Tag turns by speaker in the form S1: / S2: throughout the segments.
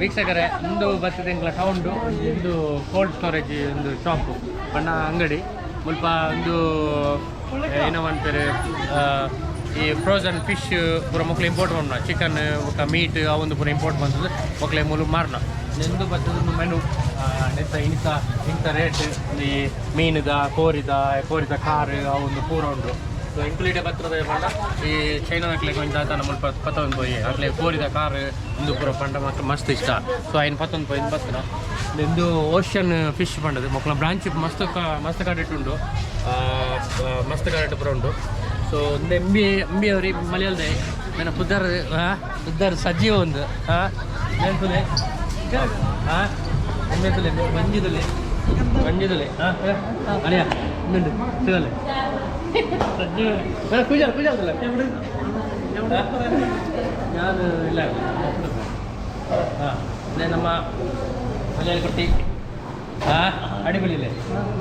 S1: ವೀಕ್ಷಕರೇ, ಇಂದು ಬರ್ತದೆ ಎಂಕ್ಲ ಟೌನ್ಡು ಇಂದು ಕೋಲ್ಡ್ ಸ್ಟೋರೇಜ್ ಒಂದು ಶಾಪು ಬಣ್ಣ ಅಂಗಡಿ. ಮುಲ್ಪ ಒಂದು ಏನೋ ಪನ್ಪೆರ್, ಈ ಫ್ರೋಸನ್ ಫಿಶ್ ಪೂರ ಮೊಕ್ಲೆ ಇಂಪೋರ್ಟ್ ಮಲ್ಪುನ, ಚಿಕನ್ ಬೊಕ್ಕ ಮೀಟ್ ಅವೊಂದು ಪೂರ ಇಂಪೋರ್ಟ್ ಮಲ್ತುದು ಮೊಕ್ಲೆ ಮೂಲು ಮಾರ್ನ. ಇಂದು ಬರ್ತದೆ ಒಂದು ಮೆನು, ನೆತ್ತ ಇಂತ ಇಂತ ರೇಟ್, ಈ ಮೀನುದ, ಕೋರಿದ ಕೋರಿದ ಕಾರ್ ಅವೊಂದು ಪೂರ ಉಂಡು. ಸೊ ಇಂಕ್ಲೂಡೆ ಬತ್ರದ ಪಂಡ ಈ ಚೈನಾದಕ್ಲೆಗ್ ಒಂಜಿ ದಾತನ ಮುಲ್ಪ ಪತ್ತೊಂದು ಪೋಯಿ. ಅಕ್ಲೆ ಕೋರಿದ ಕಾರ್ ಇಂದು ಪೂರ ಪಂಡ ಮಸ್ತ್ ಮಸ್ತ್ ಇಷ್ಟ. ಸೊ ಐನ್ ಪತ್ತೊಂದು ಪೋಯಿ ಬತ್ತನ. ಇಂದು ಓಷನ್ ಫಿಶ್ ಪಂಡದು ಮೊಕ್ಲ ಬ್ರಾಂಚ್ ಮಸ್ತ್ ಮಸ್ತ್ ಕಡೆಟ್ ಉಂಡು, ಮಸ್ತ್ ಕಡೆಟ್ ಪೂರ ಉಂಡು. ಸೊ ಒಂದು ಎಂಬಿ ಎಂಬಿ ಅವ್ರಿ ಮಲಯಾಳದ ನನ್ನ ಪುದ್ದಾರ್ ಪುದ್ದಾರ್ ಸಜೀವ ಒಂದು ಹಾಂ ತುಲೆ ಹಾಂ ಎಮ್ಮೆ ತುಲೆ ಮಂಜಿದುಲೆ ಮಂಜಿದುಲೆ ಹಾಂ ಅಳಿಯ ಇನ್ನುಂಡು ಸಿಗಲ್ಲ ಸಜೀವ ಕುಜಾಲ್ ಕುಜಾಲ್ ತುಲೆ. ನಾನು ಇಲ್ಲ. ಹಾಂ, ಅದೇ ನಮ್ಮ ಮಲಯಾಳಿ ಕುಟ್ಟಿ. ಹಾಂ, ಅಡಿಪೊಳಿല്ലേ?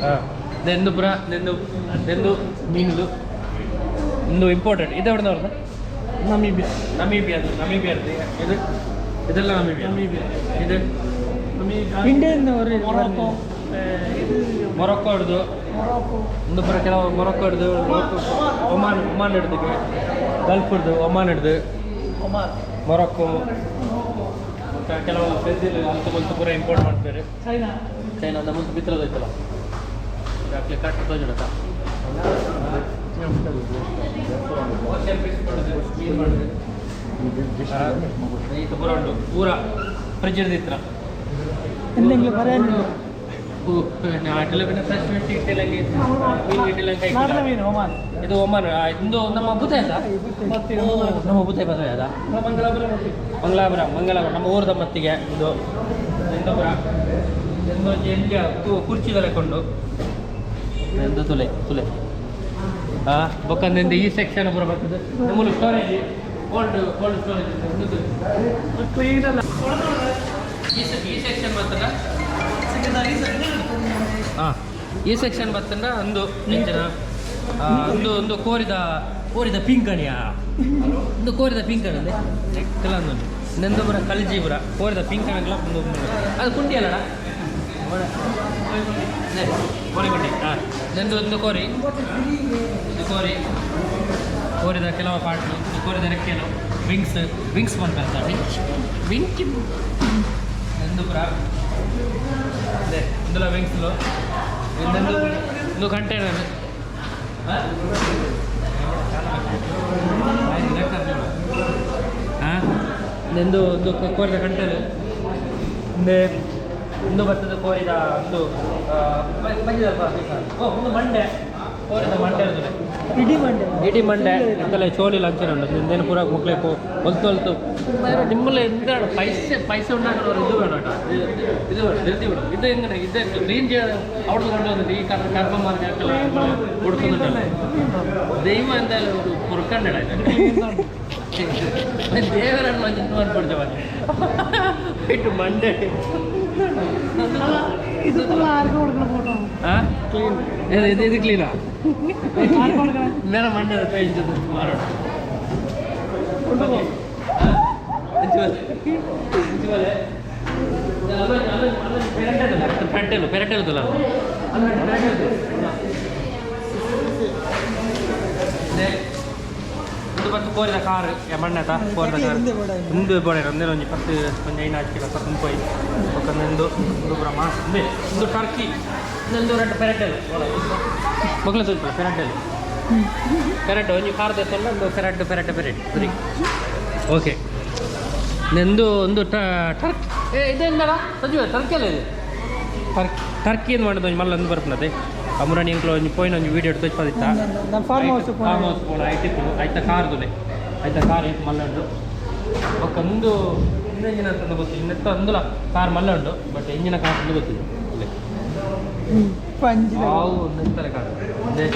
S1: ಹಾಂ, ദെന്തു ಪುರ ദെന്തു ദെന്തു ಮೀನುಲು ಇಂದು ಇಂಪೋರ್ಟೆಡ್. ಇದು ಎവിടെ പറഞ്ഞത്?
S2: ನಮೀಬಿಯಾ.
S1: ನಮೀಬಿಯಾ, ನಮೀಬಿಯಾ. ಇದು ಇದೆಲ್ಲ ನಮೀಬಿಯಾ.
S2: ನಮೀಬಿಯಾ.
S1: ಇದು?
S2: ಇಂಡಿಯನ್. ಮೊರಾಕೊ ಇದು.
S1: ಮೊರೊಕ್ಕೊ ಹಿಡ್ದು.
S2: ಮೊರಾಕೊ.
S1: ಒಂದು ಪುರ ಕೆಲವು ಮೊರೊಕ್ಕೊ ಹಿಡ್ದು, ಒಮಾನ್ ಒಮಾನ್ ಹಿಡ್ದು, ಗಲ್ಫ್ ಹಿಡ್ದು, ಒಮಾನ್ ಹಿಡ್ದು.
S2: ಒಮಾನ್.
S1: ಮೊರೊಕ್ಕೊ ಮತ್ತು ಕೆಲವು ಬ್ರೆಜಿಲ್ ಅಂತ ಮುಲ್ತು ಪೂರ ಇಂಪೋರ್ಟ್ ಮಾಡ್ತಾರೆ.
S2: ಚೈನಾ.
S1: ಚೈನಾದ ಮುಲ್ತು ಬಿತ್ತರದ ಐತಲ್ಲ, ಅಕ್ಲೆ ಕರೆಕ್ಟ್ ತೋಜಡತ. ಓಷನ್ ಫಿಶ್ ಮಾಡೋದು, ಮೀನು ಮಾಡೋದು ಈತ ಪೂರ ಉಂಟು. ಪೂರ ಫ್ರಿಜ್ ಹಿಡ್ದಿತ್ರ.
S2: എന്തെങ്കിലും പറയാനുണ്ടോ?
S1: ಆಟಲ ಬಿನ್ನ ಫ್ರೆಶ್ ಫಿಶ್ ಇಟ್ಟಿಲ್ಲಂಗೆ, ಮೀನು ಇಟ್ಟಿಲ್ಲಂಗೆ.
S2: ನಾಡಲ ಮೀನು ಒಮಾನ್.
S1: ಇದು ಒಮಾನ್. ಇಂದು ನಮ್ಮ ಬುದ್ಧ ಅಲ್ಲ, ನಮ್ಮ ಬುದ್ಧ ಬಸವ ಅದ.
S2: ಮಂಗಳಾಪುರ.
S1: ಮಂಗಳಾಪುರ, ಮಂಗಳಾಪುರ ನಮ್ಮ ಊರದ ಮತ್ತಿಗೆ. ಇದು ಎಂದಪುರ ಎಂದು ಎಲ್ಲಿ ಕುರ್ಚಿದಲೆ ಕೊಂಡು ಎಂದು ತುಲೆ ತುಲೆ. ಹಾಂ, ಬೊಕ್ಕಂದಿಂದ ಈ ಸೆಕ್ಷನ್ ಪೂರ ಬರ್ತದೆ. ನಮ್ಮಲ್ಲಿ storage, cold cold storage.
S2: Clean ಅಲ್ಲ.
S1: ಈ ಈ ಸೆಕ್ಷನ್ ಬರ್ತದ. ಹಾಂ, ಈ ಸೆಕ್ಷನ್ ಬರ್ತಂಡ ಒಂದು ಎಂಚಿನ ಒಂದು ಒಂದು ಕೋರಿದ ಕೋರಿದ ಪಿಂಕಣಿಯ, ಒಂದು ಕೋರಿದ ಪಿಂಕಣಿ ನೆಕ್ಕಲ. ಒಂದು ಇನ್ನೊಂದು ಪುರ ಕಲ್ಜಿ ಪುರ ಕೋರಿದ ಪಿಂಕಣಗ್ಲ. ಒಂದು ಅದು ಕುಂಡಿ ಅಲ್ಲಡ, ಕೋರಿ ಕುಂಡಿ. ಹಾಂ, ಇನ್ನೊಂದು ಒಂದು ಕೋರಿ, ಇದು ಕೋರಿ, ಕೋರಿದ ಕೆಲವು ಪಾರ್ಟ್, ಕೋರಿದ ರೆಕ್ಕೆಲು, ವಿಂಗ್ಸ್, ವಿಂಗ್ಸ್ ಪನ್ಪೆರ್, ವಿಂಗ್ ಎಂದು ಪುರ. ಅದೇ ಇಂದುಲ ವಿಂಗ್ಸ್ಲು. ಇನ್ನೊಂದು ಒಂದು ಕಂಟೈನರ್. ಹಾಂ, ಇನ್ನೊಂದು ಒಂದು ಕೋರಿದ ಕಂಟೈನರ್. ಹಿಂದೆ ಇಂದು ಬರ್ತದೆ ಕೋರಿದ ಒಂದು ಓ ಒಂದು ಮಂಡೆ, ಕೋರಿದ ಮಂಡೆ ಇರ್ತದೆ.
S2: ಇಡೀ ಮಂಡೆ.
S1: ಇಡೀ ಮಂಡೆ ಎಂತಲ್ಲ ಚೋಲಿ ಲಂಚನ ಉಂಟು. ನಿಂದೇನು ಪೂರ ಮುಕ್ಲೆ ಒಲ್ತು ಒಲ್ತು ನಿಮ್ಮಲ್ಲ ಎಂತ ಪೈಸೆ ಪೈಸೆ ഉണ്ടാക്കുന്ന ಇದು വേണം കേട്ടോ. ഇത് വേണം, ധൃതി വേണം. ഇത് എങ്ങനെ ഇത് ക്ലീൻ ചെയ്യാതെ അവിടുന്ന് കൊണ്ടുവന്നിട്ട് ഈ കർമ്മന്മാർക്ക് കൊടുക്കുന്നുണ്ടല്ലോ. ദൈവം എന്തായാലും ഒരു പൊറുക്കണ്ടടാ. ದೇವರನ್ನು ಒಂದು ಮಾಡ್ಬಿಡ್ತೇವೆ ಇಟ್ಟು ಮಂಡೆ.
S2: ഇത് ആർക്ക് കൊടുക്കണ ഫോട്ടോ?
S1: ആ ഇത് ഇത് ഇത് ക്ലീനാ.
S2: ആർക്ക് കൊടുക്കണേ?
S1: നേരെ മണ്ണ് കഴിച്ചത് മാറണം.
S2: കൊണ്ടുപോ.
S1: ಪೆರಟೆಲು ಪೆರಟೆಲು ತುಲ. ಇದು ಬಂತು ಕೋರಿದ ಕಾರ್ ಮಣ್ಣತ ಕೋರಿದ ಕಾರ್. ಇಂದು ಬೋಡೆ ಒಂದೇ ಒಂಜಿ 10 ಒಂಜಿ 5 ಹಾಕಿ 10 ಪೋಯಿ. ಬೊಕ್ಕ ಇಂದು ಇಂದು ಪೂರ ಮಾಸ್. ಇಂದೆ ಇಂದು ಟರ್ಕಿ. ಇಂದು ರಡ್ಡ್ ಪೆರಟೆಲು ಮೊಗಲ ತೋಜಿಪುರ. ಪೆರಟೆಲು ಪೆರಟೆ ಒಂಜಿ ಕಾರ್ ದೆತ್ತೊಂಡ ಒಂದು ಪೆರಟ್ ಪೆರಟೆ ಪೆರಟ್ ಸರಿ. ಓಕೆ, ನಂದು ಒಂದು ಟರ್ಕಿ. ಏ, ಇದೆಂದಡ ಸಜೀವ? ಟರ್ಕಿ ಅಲ್ಲ ಇದು, ಟರ್ಕಿ ಏನು ಮಾಡೋದು? ಒಂಜಿ ಮಲ್ಲ ಒಂದು ಬರ್ಪುನತೆ. ಅಮುರಾಣಿ ಎಂಕ್ಲ ಒಂಜಿ ಪೋಯಿನ ಒಂಜಿ ವೀಡಿಯೋ ತೋಜ್ಪದಿತ್ತ.
S2: Farm house.
S1: ಫಾರ್ಮ್ ಹೌಸ್ ಪೋಣ ಐತೆ ಇಪ್ಪುಂಡು. ಐತ ಕಾರ್ ದುಲೆ, ಐತ ಕಾರ್ ಐತೆ ಮಲ್ಲ ಉಂಡು. ಬೊಕ್ಕ ಒಂದು ಇಂಜಿನ ಅಂತ ಗೊತ್ತಿಲ್ಲ. ನೆತ್ತ ಅಂದುಲ ಕಾರ್ ಮಲ್ಲ ಉಂಡು, ಬಟ್ ಇಂಜಿನ ಕಾರ್ ಅಂತ ಗೊತ್ತಿಲ್ಲ ಅಲ್ಲೇ.
S2: ಪಂಜಿ.
S1: ಆವು ನೆತ್ತಲೆ ಕಾರ್ ಅದೇ.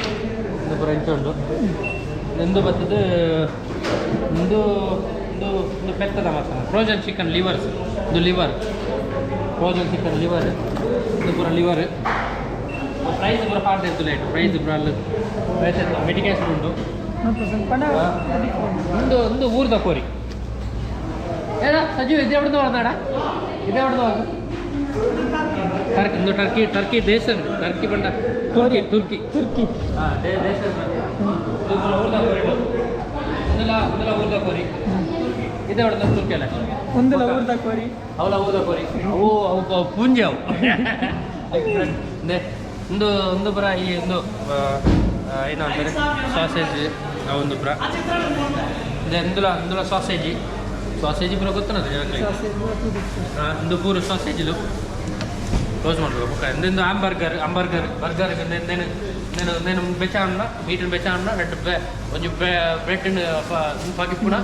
S1: ಇಂದು ಪೂರ ಇಂಚ ಉಂಡು. ಎಂದು ಬರ್ತದೆ ಇಂದು ಇಂದು ಇಂದು ಪೆತ್ತದ ಮಸಾಲ, ಫ್ರೋಜನ್ ಚಿಕನ್ ಲಿವರ್ಸ್. ಇದು ಲಿವರ್, ಫ್ರೋಜನ್ ಚಿಕನ್ ಲಿವರ್. ಇದು ಪೂರ ಲಿವರ್. ಪ್ರೈಸ್ ಪೂರ ಪಾಡ್ದೆ ಇತ್ತು ಲೇಟ್. ಪ್ರೈಸ್ ಪೂರ ಅಲ್ಲಿ ಪ್ರೈಸ್ ಮೆಡಿಕೇಶನ್ ಉಂಟು.
S2: ಪಂಡ.
S1: ಒಂದು ಒಂದು ಊರ್ದ ಕೋರಿ. ഏതാ സജു, ഇത് എവിടെ നിന്ന് പറഞ്ഞാടാ? ഇത് എവിടെ നിന്ന് പറഞ്ഞു? ടർക്കി, ടർക്കി, ടർക്കി ദേശം. ടർക്കി പണ്ട തുർക്കി, തുർക്കി.
S2: തുർക്കി.
S1: ആ, ദേശം. ಇಂದಲ ಊರ್ದ ಕೋರಿ. ಇದು ಎവിടെ ತುರ್ಕಿ ಅಲ್ಲ?
S2: ಒಂದಲ್ಲ ಊರ್ದ ಕೋರಿ.
S1: ಅವಲ ಊರ್ದ ಕೋರಿ. ಅವು ಅವು ಅವು ಪೂಂಜೆ ಅವು. ಒಂದು ಒಂದು ಪುರ ಈ ಒಂದು ಏನು ಅಂತಾರೆ, ಸಾಸೇಜ್ ಒಂದು ಪುರ ಇಂದುಲ ಇಂದುಲ ಸಾಸೇಜಿ. ಸಾಸೇಜ್ ಪೂರ ಗೊತ್ತನದು ಜನಕ್ಕೆ.
S2: ಸಾಸೇಜ್.
S1: ಒಂದು ಪೂರ ಸಾಸೇಜಿಲು ಕ್ಲೋಸ್ ಮಾಡ್ಬೇಕು. ಬೊಕ್ಕ ಎಂದೆಂದು ಆಂಬರ್ಗರ್, ಆಂಬರ್ಗರ್, ಬರ್ಗರ್. నేను నేను నేను ಬೆಚಾಣ್ಣ ಮೀಟಿನ ಬೆಚಾಣ್ಣ ರೆಡ್ ಬೆ ಒಂಜಿ ಬ್ರೆಡ್ ಪಗಿಪುಣ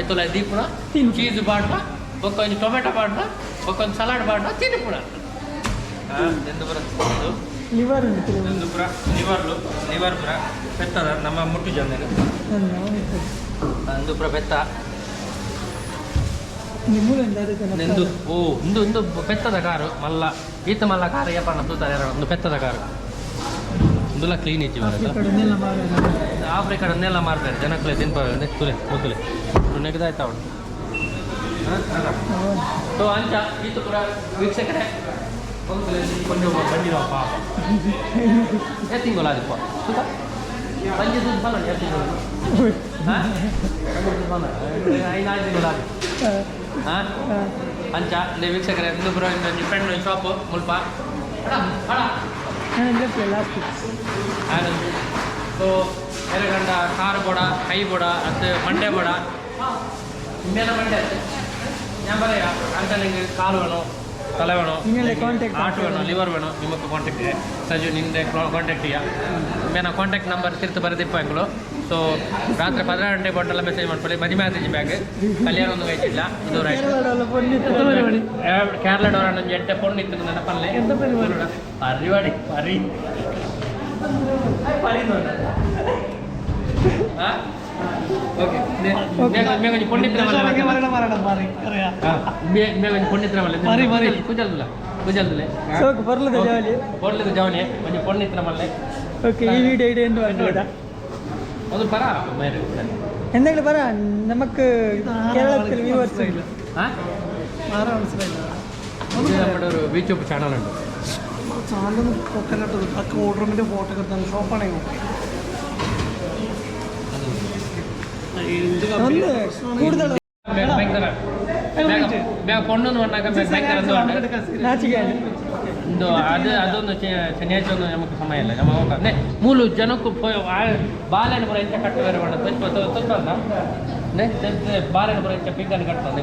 S1: ಐತೊಲ ದೀಪುಣ.
S2: ತಿನ್ಪುಣ.
S1: ಚೀಸ್ ಬಾಡ್ನ, ಬೊಕ್ಕ ಒಂಜಿ ಟೊಮೆಟೊ ಬಾಡ್ನ, ಬೊಕ್ಕ ಒಂಜಿ ಸಲಾಡ್ ಬಾಡ್ನ, ತಿನ್ಪುಣ. ಎಂದು ಬರ ಇದು.
S2: ಲಿವರ್ ಉಂಟು.
S1: ಎಂದು ಪುರ ಲಿವರ್ಲು, ಲಿವರ್ ಪುರ ಪೆತ್ತದ ನಮ್ಮ ಮುಟ್ಟು ಜನ. ಒಂದು ಪುರ ಪೆತ್ತ. ಎಂದು ಓ ಒಂದು ಒಂದು ಪೆತ್ತದ ಕಾರು ಮಲ್ಲ ಈತ ಮಲ್ಲ ಕಾರು ಯಪ್ಪಣ್ಣ ತೂತಾರೆ. ಒಂದು ಪೆತ್ತದ ಕಾರು. ಒಂದುಲ ಕ್ಲೀನ್ ಇಚ್ಚಿ ಬರುತ್ತೆ. ಆಫ್ರಿಕಾಡನ್ನೆಲ್ಲ ಮಾರ್ತಾರೆ ಜನಕ್ಕಲೆ ತಿನ್ಪಾರೆ. ತುಲೆ ಮುತ್ತುಲೆ ನೆಗದಾಯ್ತು ಅವಳು. ಸೊ ಅಂಚ ಈತ ಪುರ ವೀಕ್ಷಕರೇ, ಕೊಂಚ ಬಂದಿರೋ ಪಾಪ. ಏ ತಿಂಗಳು ಅದಪ್ಪ ಸುತ ಪಂಜೆ ದುಡ್ಡು ಬಲ್ಲ. ಏ ತಿಂಗಳು? ಹಾಂ, ಐದು ತಿಂಗಳು ಅದು. ಹಾಂ, ಅಂಚ ಇಲ್ಲಿ ವೀಕ್ಷಕರೇ, ಒಂದು ಪುರ ಫ್ರೆಂಡ್ ಶಾಪ್ ಮುಲ್ಪ ಅಡ ಅಡ.
S2: ಲಾಸ್ಟ್.
S1: ಸೊ ಎರಗಂಡ ಕಾರ್ ಬೋಡ, ಕೈ ಬೋಡ, ಅದು ಮಂಡೆ ಬೋಡ, ಮೇಲೆ ಮಂಡೆ ಅತ್ತೆ. ഞാൻ പറയാ, ಅಂತ ನಿಂಗೆ ಕಾಲು വേണോ, തല വേണോ,
S2: നിങ്ങളുടെ contact
S1: heart വേണോ, ಲಿವರ್ വേണೋ, ನಿಮಗೆ ಕಾಂಟ್ಯಾಕ್ಟ್ ಇದೆ. ಸಜು ನಿಂದೆ ಕಾಂಟ್ಯಾಕ್ಟ್ ಇದೆಯಾ? ಮೇನ ಕಾಂಟ್ಯಾಕ್ಟ್ ನಂಬರ್ ತಿರ್ತು ಬರೆದಿಪ್ಪ ಅಂಗಳು. ಸೊ ರಾತ್ರಿ 16 ಗಂಟೆ ಕೊಟ್ಟಲ್ಲ ಮೆಸೇಜ್ ಮಾಡ್ಕೊಳ್ಳಿ. ಮದುವೆ ಆತಿಜಿ ಬ್ಯಾಗ್, ಕಲ್ಯಾಣ ಒಂದು കഴിച്ചില്ല ಇದು. ರೈಟ್. ಕೇರಳ ಒಂಜಿ ಎಡ್ಡೆ ಪೊಣ್ಣು ಇತ್ತು ನನ್ನ ಪಲ್ಲೆ. ಪರಿವಾಡಿ ಪರಿ ಪರಿ. ಓಕೆ, ಮೇಗೊಂಜಿ ಪೊಣ್ಣಿತ್ರ ಮೇಗೊಂಜಿ ಪೊಣ್ಣಿತ್ರ.
S2: ಪರಿ, ಪರಿ.
S1: ಕುಜಲ್ದುಲ ಕುಜಲ್ದುಲೆ.
S2: ಸೋಕ್ ಬರ್ಲದ ಜಾಲಿ.
S1: ಪೊರ್ಲದ ಜವನೆ ಒಂಜಿ ಪೊಣ್ಣಿತ್ರ ಮಲ್ಲೆ.
S2: ಓಕೆ, ಈ ವಿಡಿಯೋ ಇಡೀ ಎಂದು ಮಾಡ್ಬೋದಾ?
S1: ಒಂದು ಪರ ಮೇರೆ.
S2: എന്തെങ്കിലും പറ. നമുക്ക് കേരളത്തിൽ വ്യൂവേഴ്സ് ഇല്ല.
S1: ആ ഇത് നമ്മുടെ ഒരു യൂട്യൂബ് ചാനൽ ഉണ്ട്.
S3: ചാനലൊന്നും പൊക്കലോട്ട്. ആ കോൾഡ് റൂമിന്റെ ഫോട്ടോ എടുത്താണ്. ഷോപ്പാണെങ്കിൽ
S2: ഒന്ന് കൂടുതൽ
S1: ഭയങ്കര ಬೇಗ ಪೊಣ್ಣು പറഞ്ഞാൽ ഭയങ്കര എന്തുകൊണ്ട്
S2: നാച്ചിക്കാണ്.
S1: ಒಂದು ಅದು ಅದೊಂದು ಶನಿಯಾഴ്ച ಒಂದು ನಮಗೆ ಸಮಯ ಇಲ್ಲ ನಮ್ಮ ಹೋಗ ಮೂಲು ಜನಕ್ಕೂ ಬಾಳೆಹಣ್ಣು ಪೂರ ಎಂಚ ಕಟ್ಟುವೆರೆ ಪಂಡ ತೊಚ್ಚಲ್ಲ. ಬಾಳೆಹಣ್ಣು ಪೂರ ಎಂಚ ಪಿಗ್ಗನ್ನು ಕಟ್ತದೆ,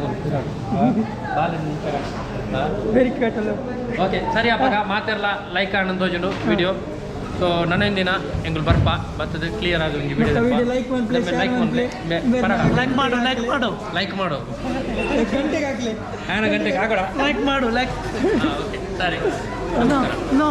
S1: ಬಾಳೆಹಣ್ಣು ಎಂಚ ಕಟ್ಟ.
S2: ವೆರಿ ಕೇಟಲು.
S1: ಓಕೆ, ಸರಿ ಅಪ್ಪಗ, ಮಾತೆರ್ಲ ಲೈಕ್ ಆನಂದ್ ತೋಜುಂಡು ವಿಡಿಯೋ. ಸೊ ನನ್ನ ದಿನ ಎಂಗುಲು ಬರ್ಪ ಬರ್ತದೆ ಕ್ಲಿಯರ್ ಆದ ಒಂಜಿ
S2: ಮತ್ತೆ
S1: ವಿಡಿಯೋ.
S2: ವಿಡಿಯೋ ಲೈಕ್ ಮನ್ಪ್ಲೆ, ಶೇರ್
S1: ಲೈಕ್
S2: ಮನ್ಪ್ಲೆ,
S3: ಲೈಕ್ ಮಾಡು, ಲೈಕ್ ಮಾಡು.
S1: ಲೈಕ್ ಮಾಡು.
S2: ಗಂಟೆಗೆ ಹಾಕ್ಲಿ.
S1: ಆನ ಗಂಟೆಗೆ ಆಗೋಣ.
S3: ಲೈಕ್ ಮಾಡು, ಲೈಕ್.
S1: ಓಕೆ, ಸರಿ.
S3: ನೋ.